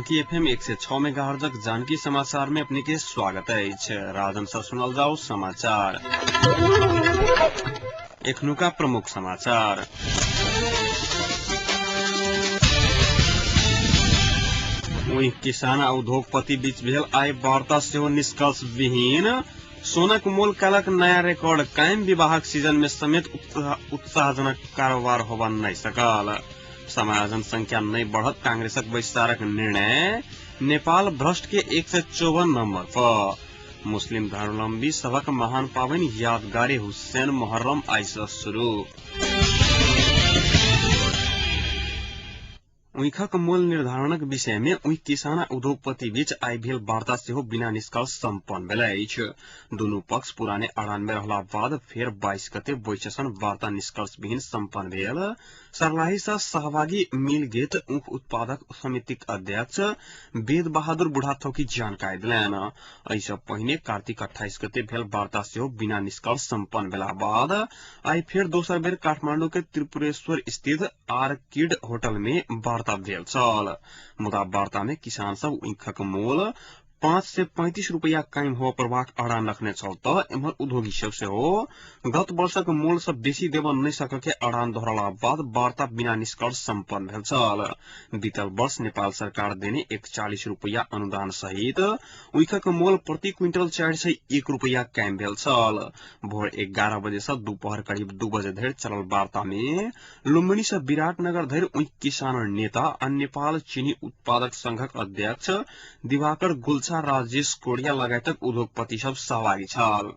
Janaki FM 106 मेगाहर्जक Janaki समाचार में अपने के स्वागत अछि। राजन से सुनल जाओ समाचार। एखनुका प्रमुख समाचार। वहीं किसान आ उद्योगपति बीच भेल आइ वार्ता सेहो निष्कर्ष विहीन। सोनक मोल कालक नया रिकॉर्ड कायम। विवाहक सीजन में समेत उत्साहजनक कारोबार होबा नहीं सकल। समय जनसंख्या नहीं बढ़त कांग्रेसक बैसारक निर्णय। नेपाल भ्रष्ट के 154 नंबर पर। मुस्लिम धर्मावलंबी सबक महान पावन यादगारी हुसैन मुहर्रम आइ से शुरू। ऊखक मोल निर्धारणक विषय में ऊख किसान आ उद्योगपति बीच आइ भेल वार्ता सेहो बिना निष्कर्ष सम्पन्न भेल अछि। दुनू पक्ष पुराने अड़ान में रहला बाद फेर 22 गते बैससन वार्ता निष्कर्ष विहीन सम्पन्न भेल। सर्लाही से सहभागी मिल गेट ऊख उत्पादक समितिक अध्यक्ष वेद बहादुर बुढ़ाथोकी जानकारी दिलनि। एहि पहिने कार्तिक 28 गते भेल वार्ता सेहो बिना निष्कर्ष सम्पन्न भेला बाद आइ फेर दोसर बेर काठमांडू के त्रिपुरेश्वर स्थित आर्किड होटल में वार्ता भेल छल। मुदा वार्ता में किसान सब ऊखक मोल 5 से 35 रुपया कायम होबय पड़बाक अड़ान रखने छल त एम्हर उद्योगी सब सेहो गत वर्षक मोल से बेसी देबऽ नहि सकय के अड़ान दोहरला बाद वार्ता बिना निष्कर्ष सम्पन्न भेल छल। बीतल वर्ष नेपाल सरकार देने 41 रुपया अनुदान सहित ऊखक मोल प्रति क्विंटल 401 रुपया कायम भेल छल। भोर 11 बजे से दोपहर करीब 2 बजे धरि चलल वार्ता में लुम्बिनी से विराटनगर धरि ऊख किसान नेता आ नेपाल चीनी उत्पादक संघक अध्यक्ष दिवाकर गुल्छा, राजेश कोडिया लगायतक उद्योगपति सब सहभागी छल।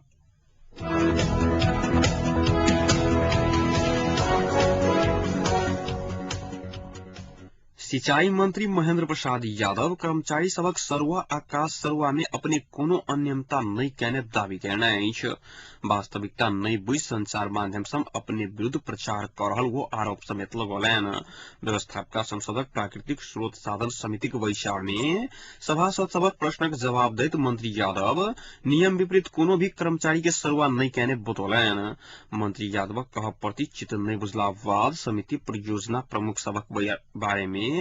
सिंचाई मंत्री महेंद्र प्रसाद यादव कर्मचारी सबक सरुआ आ काज सरुआ में अपने कोनो अनियमितता नहीं केने दावी केने अछि। वास्तविकता नहीं बुझि संचार माध्यम सं अपने विरुद्ध प्रचार कर रहल वो आरोप समेत लगौलनि। व्यवस्थापिका संसदक प्राकृतिक स्रोत साधन समितिक बैसार में सभासद सबक प्रश्नक जवाब दैत मंत्री यादव नियम विपरीत कोनो भी कर्मचारी के सरुआ नहीं केने बतौलनि। मंत्री यादवक कहब प्रति चित्त नहीं बुझला बाद समिति परियोजना प्रमुख सबक बारे में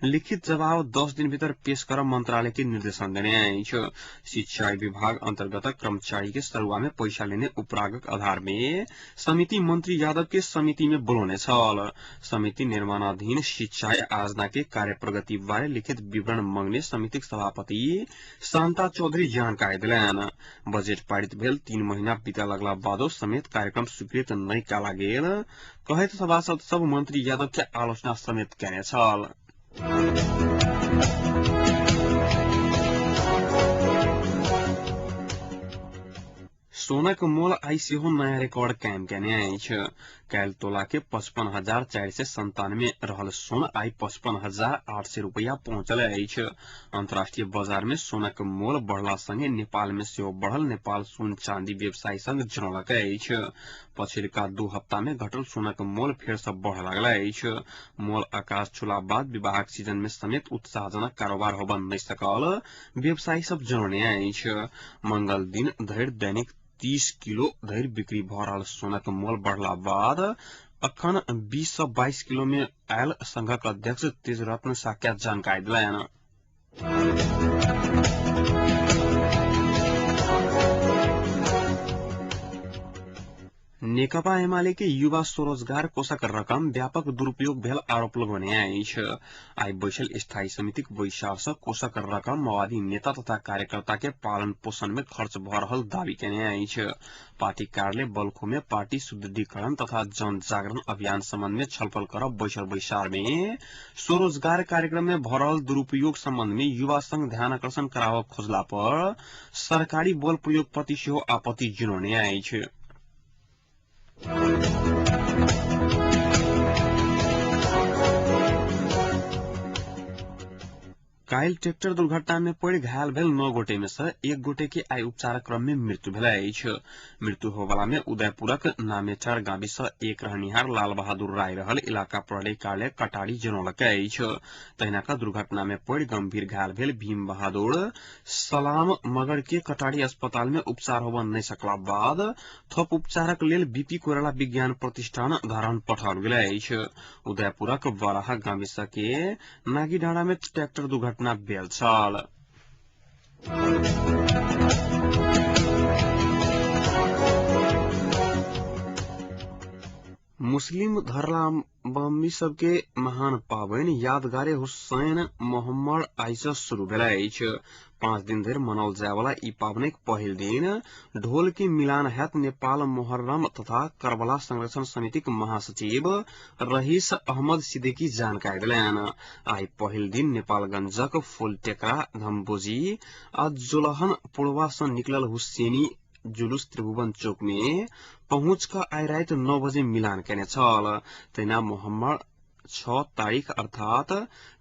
लिखित जवाब 10 दिन भीतर पेश कर मंत्रालय के निर्देशन देने अछि। सिंचाई विभाग अंतर्गत कर्मचारी के सरुआ में पैसा लेने उपरागक आधार में समिति मंत्री यादव के समिति में बोलौने छल। समिति निर्माणाधीन सिंचाई आयोजना के कार्य प्रगति बारे लिखित विवरण मांगने समितिक सभापति शांता चौधरी जानकारी दिलनि। बजट पारित भेल 3 महीना बीतय लगला बादो समेत कार्यक्रम स्वीकृत नहि कयल गेल कहैत सभासद सब मंत्री यादव के आलोचना समेत केने छल। सोनक मोल आइ सेहो नया रिकॉर्ड कायम केने अछि। काल्हि तोला के 55,497 रहल सोन आइ 55,800 रुपया पहुंचल अछि। अंतर्राष्ट्रीय बाजार में सोनक मोल बढ़ला संगे नेपाल में सेहो बढ़ल नेपाल सोन चांदी व्यवसायी संघ जनौलक अछि। पछिलका 2 हप्ता में घटल सोनक मोल फेर से बढ़ लागल अछि। मोल आकाश छुला बाद विवाहक सीजन में समेत उत्साहजनक कारोबार होबऽ नहि सकल व्यवसायी सब जनौने अछि। मंगल दिन धरि दैनिक 30 किलो धरि बिक्री भऽ रहल सोनक मोल बढ़ला बाद अखन 20 से 22 किलो में आयल संघक अध्यक्ष तेजरत्न साक्या जानकारी दिलनि। नेकपा एमाले के युवा स्वरोजगार कोषक रकम व्यापक दुरुपयोग भेल आरोप लगौने अछि। आइ बैसल स्थायी समितिक बैसार से कोषक रकम माओवादी नेता तथा कार्यकर्ता के पालन पोषण में खर्च भऽ रहल दावी केने अछि। पार्टी कार्यालय बल्खो में पार्टी सुदृढ़ीकरण तथा जन जागरण अभियान संबंध में छलफल करब बैसल बैसार में स्वरोजगार कार्यक्रम में भऽ रहल दुरुपयोग संबंध में युवा संघ ध्यान आकर्षण कराबऽ खोजला पर सरकारी बल प्रयोग प्रति सेहो आपत्ति जनौने अछि। काल्हि ट्रैक्टर दुर्घटना में पड़ि घायल भेल 9 गोटे में से 1 गोटे के आइ उपचारक क्रम में मृत्यु भेल अछि। मृत्यु होबला में उदयपुरक नामेचार गाविस से 1 रहनिहार लाल बहादुर राय रहल इलाका प्रहरी कार्यालय कटारी जनौलक अछि। तहिना का दुर्घटना में पड़ि गंभीर घायल भेल भीम बहादुर सलाम मगर के कटारी अस्पताल में उपचार होबऽ नहि सकला बाद थप उपचारक लेल बीपी कोइराला विज्ञान प्रतिष्ठान धरान पठाओल गेल अछि। उदयपुरक बराहा गाविस के नागीडाँडा में ट्रैक्टर दुर्घटना दुर्घटना भेल छल। मुस्लिम धर्मावलम्बी सबके महान पाबनि यादगारे हुसैन मोहम्मद आइ सँ शुरू भेल अछि। 5 दिन धरि मनाओल जायवला ई पाबनिक पहिल दिन ढोल के मिलान हैत नेपाल मोहर्रम तथा करबला संरक्षण समितिक महासचिव रहीस अहमद सिद्दीकी जानकारी देलनि। आइ पहिल दिन नेपालगंजक फुलटेकरा, धम्बोजी आ जोलहन पुरवा सँ निकलल हुसैनी जुलूस त्रिभुवन चौक में पहुंच क आइ राति 9 बजे मिलान केने छल। तहिना मोहम्मद 6 तारीख अर्थात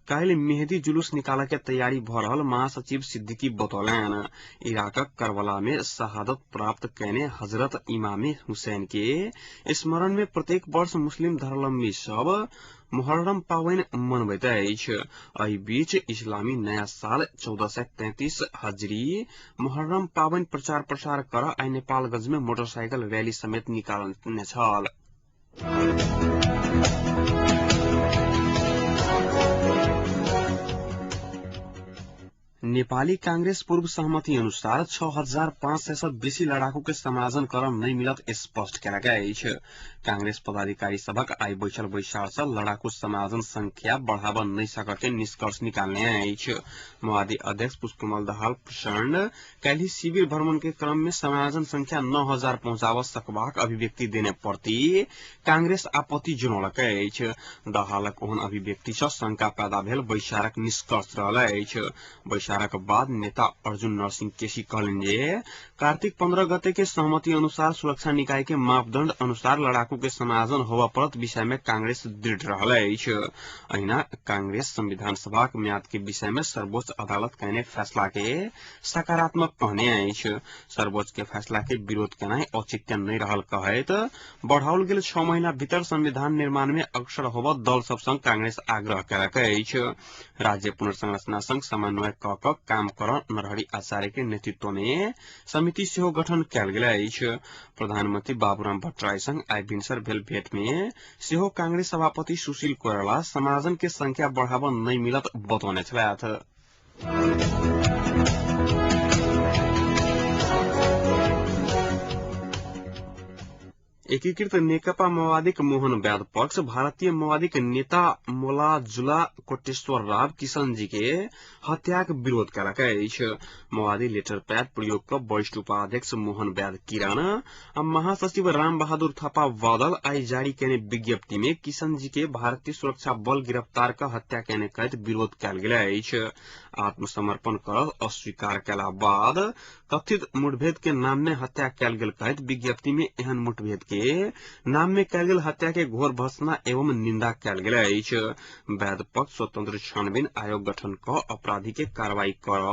काल्हि मेहदी जुलूस निकालय के तैयारी भ रहल महासचिव सिद्दीकी बतौलनि। इराकक करबला में शहादत प्राप्त कयने हजरत इमामे हुसैन के स्मरण में प्रत्येक वर्ष मुस्लिम धर्मावलम्बी सब मुहर्रम पाबनि मनबैत अछि। एहि बीच इस्लामी नया साल 1433 हजरी मुहर्रम पाबनि प्रचार प्रसार कर आइ नेपालगंज में मोटरसाइकिल रैली समेत निकालने छल। नेपाली कांग्रेस पूर्व सहमति अनुसार 6500 सँ बेसी लड़ाकू के समायोजन कर नहि मिलत स्पष्ट केलक अछि। कांग्रेस पदाधिकारी सभक आइ बैसल बैसार सँ लड़ाकू समायोजन संख्या बढ़ाब नहि सकय के निष्कर्ष निकालने अछि। माओवादी अध्यक्ष पुष्पकमल दाहाल प्रचण्ड काल्हि शिविर भ्रमण के क्रम में समायोजन संख्या 9000 पहुंचाब सकबाक अभिव्यक्ति देने प्रति कांग्रेस आपत्ति जनौलक अछि। दाहालक ओहन अभिव्यक्ति सँ शंका पैदा भेल बैसारक निष्कर्ष रहल अछि। बैसारक बाद नेता अर्जुन नरसिंह केसी कहलनि जे कार्तिक 15 गते के सहमति अनुसार सुरक्षा निकाय के मापदंड अनुसार लड़ाकू के समायोजन होबय पड़त विषय में कांग्रेस दृढ़ रहल अछि। अहिना कांग्रेस संविधान सभाक म्याद के विषय में सर्वोच्च अदालत कयने फैसला के सकारात्मक कहने अछि। सर्वोच्च के फैसला के विरोध केनाइ औचित्य नहि रहल कहैत बढ़ाओल गेल 6 महीना भीतर संविधान निर्माण में अग्रसर होबय दल सब संग कांग्रेस आग्रह केलक अछि। राज्य पुनर्संरचना संग समन्वय क काम कर नरहरि आचार्य के नेतृत्व में समिति सेहो गठन कयल गेल अछि। प्रधानमंत्री बाबूराम भट्टराई संग आइ भिनसर भेल भेट में सेहो कांग्रेस सभापति सुशील कोइराला समायोजन के संख्या बढ़ाब नहि मिलत बतौने छलथि। एकीकृत नेकपा माओवादीक मोहन वैद्य पक्ष भारतीय माओवादीक नेता मोलाजुला कोटेश्वर राव किशनजी के हत्याक विरोध केलक अछि। माओवादी लेटर पैड प्रयोग क वरिष्ठ उपाध्यक्ष मोहन वैद्य किरण आ महासचिव राम बहादुर थापा बादल आइ जारी केने विज्ञप्ति में किशनजी के भारतीय सुरक्षा बल गिरफ्तार क हत्या केने कहैत विरोध कयल गेल अछि। आत्मसमर्पण करब अस्वीकार केला बाद कथित मुठभेड़ के नाम में हत्या कयल गेल कहैत विज्ञप्ति में एहन मुठभेड़ के नाम में कयल गेल हत्या के घोर भर्त्सना एवं निंदा कयल गेल अछि। वैद्य पक्ष स्वतंत्र छानबीन आयोग गठन क अपराधी के कार्रवाई कर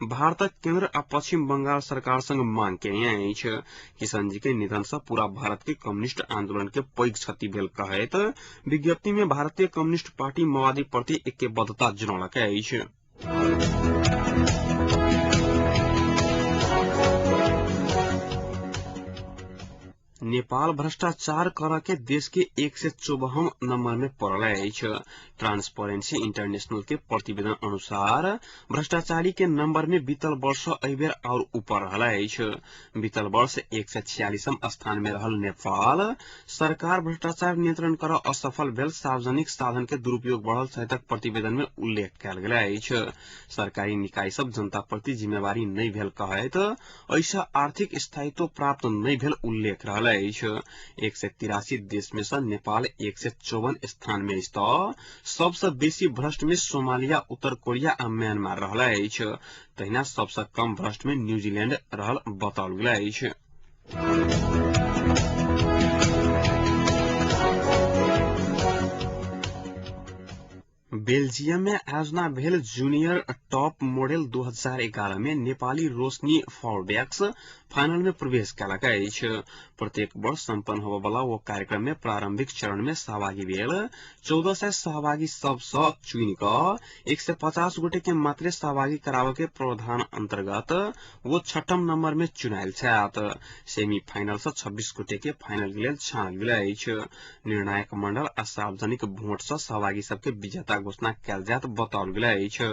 भारतक केंद्र आ पश्चिम बंगाल सरकार संग मांग केने अछि। किशनजी के निधन सँ पूरा भारत के कम्युनिस्ट आंदोलन के पैघ क्षति भेल कहैत विज्ञप्ति में भारतीय कम्युनिस्ट पार्टी माओवादी प्रति ऐक्यबद्धता जनौलक अछि। नेपाल भ्रष्टाचार कर के देश के 154 नंबर में पड़ल अछि। ट्रांसपेरेंसी इंटरनेशनल के प्रतिवेदन अनुसार भ्रष्टाचारी के नंबर में बीतल वर्ष एहि बेर और ऊपर रहल अछि। बीतल वर्ष 146 स्थान में रहल नेपाल सरकार भ्रष्टाचार नियंत्रण कर असफल भेल सार्वजनिक साधन के दुरुपयोग बढ़ल सहितक प्रतिवेदन में उल्लेख कयल गेल अछि। सरकारी निकाय सब जनता प्रति जिम्मेवारी नहि भेल कहैत एहिसँ आर्थिक स्थायित्व प्राप्त नहि भेल उल्लेख रहल अछि। 183 देश में से नेपाल 154 स्थान में अछि त सबसँ बेसी भ्रष्ट में सोमालिया, उत्तर कोरिया आ म्यांमार रहल अछि। तहिना सबसँ कम भ्रष्ट में न्यूजीलैंड रहल बताओल गेल अछि। बेल्जियम में आयोजना भेल जूनियर टॉप मॉडल 2011 में नेपाली रोशनी फॉरबैक्स फाइनल में प्रवेश केलक अछि। प्रत्येक वर्ष सम्पन्न होबयवला ओ कार्यक्रम में प्रारंभिक चरण में सहभागी भेल 1400 सहभागी सबसँ चुनि क 150 गोटे के मात्रे सहभागी कराबय के प्रावधान अंतर्गत वो छठम नंबर में चुनायल छथि। सेमीफाइनल सँ 26 गोटे के फाइनल के लेल छानल गेल अछि। निर्णायक मंडल आ सार्वजनिक वोट सँ सहभागी सबके विजेता घोषणा कैल जायत बताओल गेल अछि।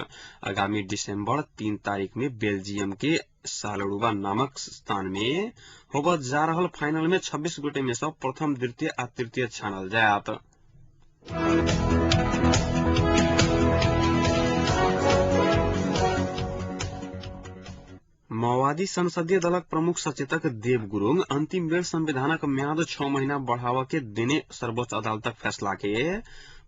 आगामी दिसंबर 3 तारीख में बेल्जियम के सालरुबा नामक स्थान में होबय जा रहल फाइनल में 26 गोटे में सँ प्रथम, द्वितीय आ तृतीय छानल जायत। माओवादी संसदीय दलक प्रमुख सचेतक देव गुरूङ अंतिम बेर संविधानक म्याद 6 महीना बढ़ावा के देने सर्वोच्च अदालतक फैसला के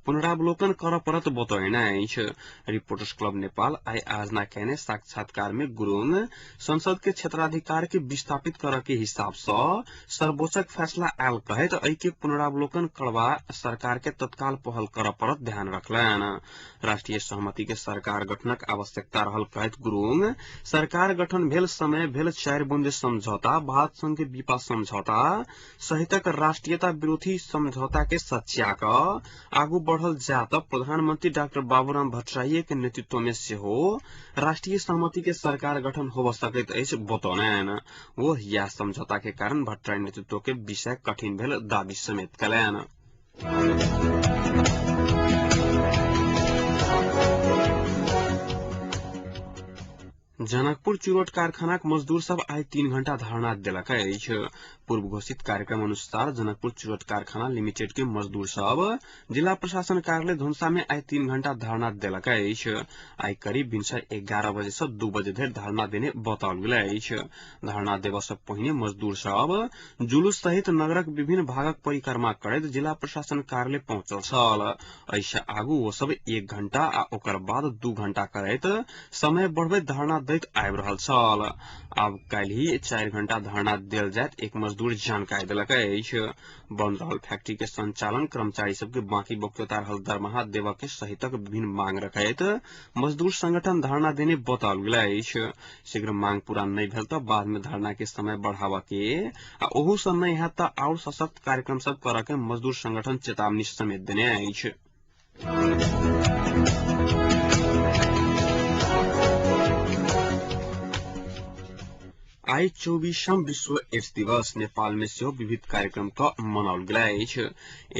पुनरावलोकन कर परत बतौने अछि। रिपोर्टर्स क्लब नेपाल आइ आजना केने साक्षात्कार में गुरूङ संसद के क्षेत्राधिकार के विस्थापित कर के हिसाब सँ सर्वोच्चक फैसला आयल कहैत एहि के पुनरावलोकन करबा सरकार के तत्काल पहल कर परत ध्यान रखलनि। राष्ट्रीय सहमति के सरकार गठनक आवश्यकता रहल कहैत गुरूङ सरकार गठन भेल समय भेल 4 बुंदे समझौता, भारत संघ के विपा समझौता सहितक राष्ट्रीयता विरोधी समझौता के सच्या क आगू बढ़ल जात प्रधानमंत्री डाक्टर बाबूराम भट्टराई के नेतृत्व में सेहो राष्ट्रीय सहमति के सरकार गठन होब सकैत अछि बतौलनि। वो यह समझौता के कारण भट्टराई नेतृत्व के विषय कठिन भेल दावी समेत कयलनि। जनकपुर चुरोट कारखानाक मजदूर सब आइ 3 घंटा धरना देलक अछि। पूर्व घोषित कार्यक्रम अनुसार जनकपुर चुरोट कारखाना लिमिटेड के मजदूर सब जिला प्रशासन कार्यालय धनुषा में आइ 3 घंटा धरना देलक अछि। आइ करीब भिनसर 11 बजे से 2 बजे धरि धरना देने बताओल गेल अछि। धरना देबऽ सँ पहिने मजदूर सब जुलूस सहित नगरक विभिन्न भागक परिक्रमा करैत जिला प्रशासन कार्यालय पहुंचल छल। एहिसँ आगू ओ सब 1 घंटा आ ओकर बाद 2 घंटा करैत समय बढ़बैत धरना दैत आबि रहल छल। आब काल्हि 4 घंटा धरना देल जायत एक मजदूर जानकारी देलक अछि। बंद रहल फैक्ट्री के संचालन, कर्मचारी सबके बाकी बक्यौता रहल दरमाहा देबऽ के सहितक विभिन्न मांग रखैत मजदूर संगठन धरना देने बताओल गेल अछि। शीघ्र मांग पूरा नहि भेल तऽ बाद में धरना के समय बढ़ावा के आ ओहू सँ नहि हैत तऽ आओर सशक्त कार्यक्रम सब करऽ के मजदूर संगठन चेतावनी समेत देने अछि। आइ 24वां विश्व एड्स दिवस नेपाल में सेहो विविध कार्यक्रम क मनाओल गेल अछि।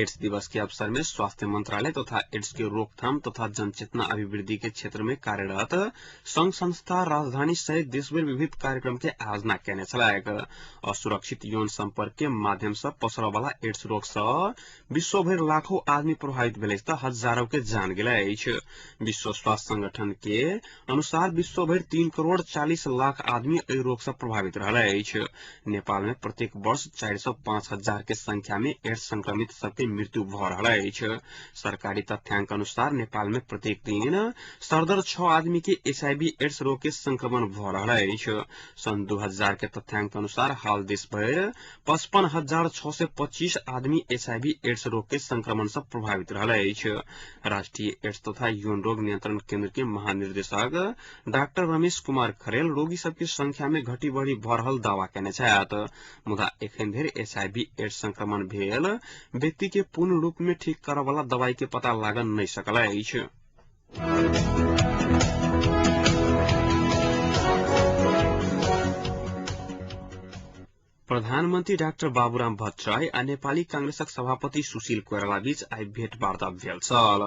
एड्स दिवस के अवसर में स्वास्थ्य मंत्रालय तथा एड्स के रोकथाम तथा जनचेतना अभिवृद्धि के क्षेत्र में कार्यरत संघ संस्था राजधानी सहित देशभरि विविध कार्यक्रम के आयोजना केने छलैक। असुरक्षित यौन संपर्क के माध्यम से पसरऽ वाला एड्स रोग सँ विश्वभरि लाखों आदमी प्रभावित भेल अछि तऽ हजारों के जान गेल अछि। विश्व स्वास्थ्य संगठन के अनुसार विश्वभरि 3 करोड़ 40 लाख आदमी एहि रोग सँ प्रभावित रहल अछि। नेपाल में प्रत्येक वर्ष 405 हजार के संख्या में एड्स संक्रमित सबके मृत्यु भऽ रहल अछि। सरकारी तथ्यांक अनुसार नेपाल में प्रत्येक दिन सरदर 6 आदमी के एचआईवी एड्स रोग के संक्रमण भऽ रहल अछि। सन् 2000 के तथ्यांक अनुसार हाल देशभरि 55,625 आदमी एचआईवी एड्स रोग के संक्रमण से प्रभावित रहल अछि। राष्ट्रीय एड्स तथा यौन रोग नियंत्रण केंद्र के महानिर्देशक डाक्टर रमेश कुमार खरेल रोगी सबके संख्या में घटी बढ़ी भऽ रहल दावा केने छथि। मुदा एखन धरि एचआईवी एड्स संक्रमण भेल व्यक्ति के पूर्ण रूप में ठीक करऽ वाला दवाई के पता लागल नहि सकल अछि। प्रधानमन्त्री डाक्टर बाबूराम भट्टराई आ नेपाली कांग्रेसक सभापति सुशील कोइराला बीच आइ भेटवार्ता भेल छल।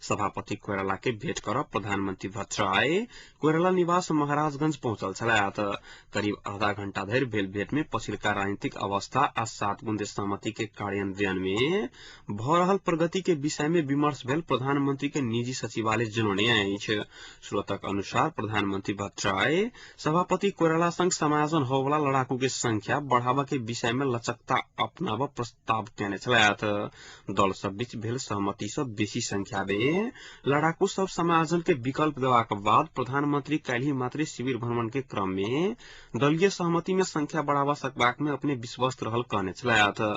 सभापति कोइराला के भेट कर प्रधानमन्त्री भट्टराई कोइराला निवास महाराजगंज पहुंचल छलथि। करीब आधा घंटा धरि भेल भेट में पछिलका राजनीतिक अवस्था आ 7 बुंदे सहमति के कार्यान्वयन में भऽ रहल प्रगति के विषय में विमर्श भेल प्रधानमंत्री के निजी सचिवालय जनौने अछि। स्रोतक अनुसार प्रधानमन्त्री भट्टराई सभापति कोइराला संग समायोजन होवला लड़ाकू के संख्या बढ़ा के विषय में लचकता अपनाब प्रस्ताव केने छलथि। दल सब बीच भेल सहमति सँ बेसी संख्या में लड़ाकू सब समायोजन के विकल्प देबाक बाद प्रधानमंत्री काल्हि मात्रे शिविर भ्रमण के क्रम में दलीय सहमति में संख्या बढ़ावा सकबाक में अपने विश्वस्त रहल कहने छलथि।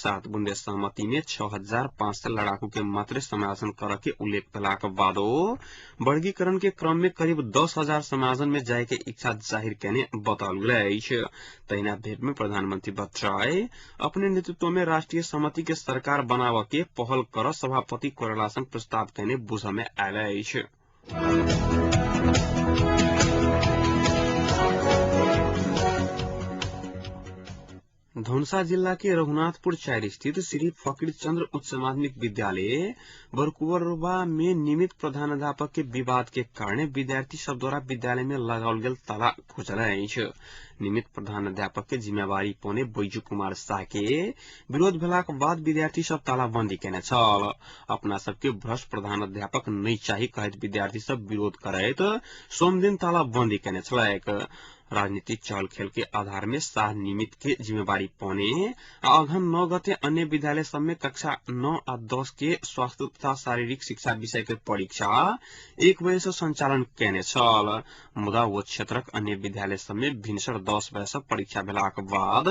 7 बुंदे सहमति में 6,500 लड़ाकू के मात्रे समायोजन कर के उल्लेख भेलाक बादो वर्गीकरण के क्रम में करीब 10,000 समायोजन में जाय के इच्छा जाहिर केने बताओल गेल अछि। तहिना भेट में प्रधानमंत्री भट्टराई अपने नेतृत्व में राष्ट्रीय सहमति के सरकार बनाव के पहल कर सभापति कोइराला संग प्रस्ताव केने बुझ में आयल अछि। धनुषा जिल्ला के रघुनाथपुर 4 स्थित श्री फकीर चंद्र उच्च माध्यमिक विद्यालय बरकुवरबा में नियमित प्रधानाध्यापक के विवाद के कारण विद्यार्थी सब द्वारा विद्यालय में लगाओल गेल ताला खुजल अछि। नियमित प्रधानाध्यापक के जिम्मेवारी पौने बैजू कुमार शाह के विरोध भेलाक बाद विद्यार्थी सब तालाबंदी केने छल। अपना सबके भ्रष्ट प्रधानाध्यापक नहीं चाही कहैत विद्यार्थी सब विरोध करैत सोमदिन तालाबंदी केने छलैक। राजनीतिक चहल खेल के आधार में शाह निमित्त के जिम्मेवारी पौने आ अघन 9 गते अन्य विद्यालय सब में कक्षा 9 आ 10 के स्वास्थ्य तथा शारीरिक शिक्षा विषय के परीक्षा 1 बजे से संचालन केने छल। मुदा वो क्षेत्रक अन्य विद्यालय सब में भिनसर 10 बजे से परीक्षा भेलाक बाद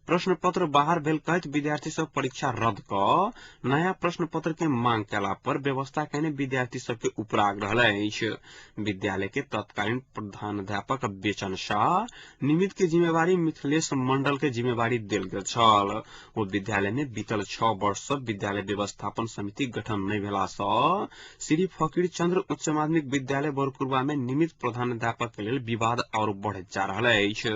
प्रश्न पत्र बाहर भेल कहैत विद्यार्थी सब परीक्षा रद्द क नया प्रश्न पत्र के मांग केला पर व्यवस्था केने विद्यार्थी सबके उपराग रहल अछि। विद्यालय के तत्कालीन प्रधानाध्यापक बेचन शाह निमित्त के जिम्मेवारी मिथिलेश मंडल के जिम्मेवारी देल गेल छल। ओ विद्यालय में बीतल 6 वर्ष से विद्यालय व्यवस्थापन समिति गठन नहीं भेला सँ श्री फकीर चंद्र उच्च माध्यमिक विद्यालय बरकुरबा में निमित्त प्रधानाध्यापक के लेल विवाद और बढ़ैत जा रहल अछि।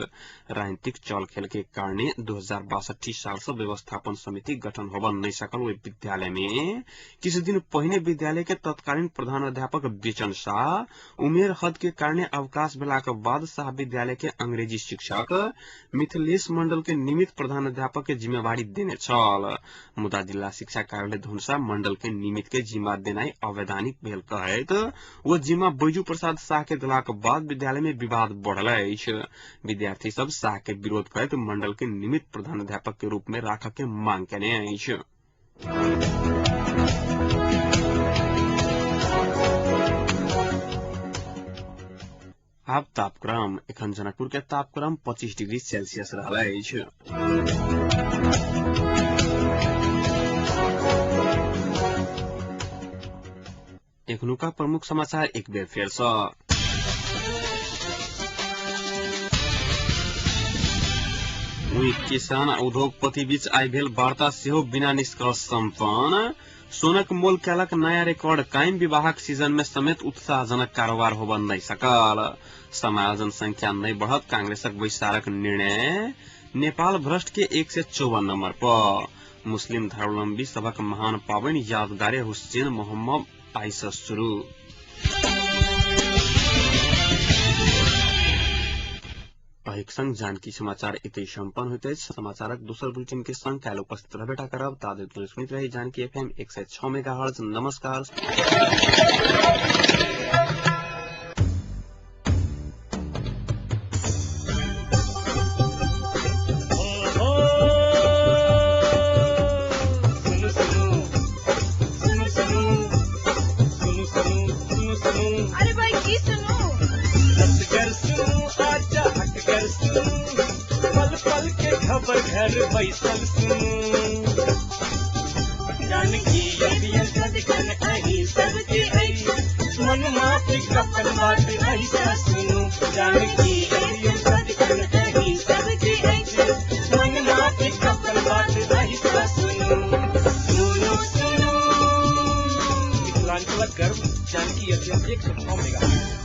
राजनीतिक चल खेल के कारणे 2062 साल से व्यवस्थापन समिति गठन होब नहीं सकल। ओहि विद्यालय में किछु दिन पहिने विद्यालय के तत्कालीन प्रधानाध्यापक बेचन शाह उमेर हद के कारणे अवकाश भेलाक बाद शाह विद्यालय के अंग्रेजी शिक्षक मिथिलेश मंडल के निमित्त प्रधानाध्यापक के जिम्मेवारी देने छल। मुदा जिला शिक्षा कार्यालय धनुषा मंडल के निमित्त के जिम्मा देनाइ अवैधानिक भेल कहैत वो जिम्मा बैजू प्रसाद शाह के देलाक बाद विद्यालय में विवाद बढ़ल अछि। विद्यार्थी सब शाह के विरोध करैत मंडल के निमित्त प्रधानाध्यापक के रूप में राखऽ के मांग केने अछि। आब तापक्रम। एखन जनकपुर के तापक्रम 25 डिग्री सेल्सियस रहल अछि। एखनुका प्रमुख समाचार एक बेर फेर सँ। किसान उद्योगपति बीच आइ भेल वार्ता सेहो बिना निष्कर्ष सम्पन्न। सोनक मोल केलक नया रिकॉर्ड कायम। विवाहक सीजन में समेत उत्साहजनक कारोबार होब नहीं सकल। समाज जनसंख्या नहीं बढ़त कांग्रेसक बैसारक निर्णय। नेपाल भ्रष्ट के 154 नंबर पर। मुस्लिम धर्मावलंबी सबक महान पावन यादगार हुसैन मोहम्मद आइ से शुरू। एक संग जानकी समाचार एतै सम्पन्न होइत अछि। समाचारक दोसर बुलेटिन के संग काल्हि उपस्थित रहबेटा करब। ताधरि सुनैत रही जानकी एफएम 106 मेगाहर्ट्ज। नमस्कार। अरे भाई की सुनू, पल पल के खबर घर बैसल सुनू। जानकी सदखन अहीं सबके अछि, मन माफिक अपन बात ऐसा सुनू। जानकी सदखन अहीं सबके अछि, मन माफिक अपन बात ऐसा सुनू। सुनू सुनू मिथिलांचलक गर्व जानकी एफएम 106 मेगाहर्ट्ज।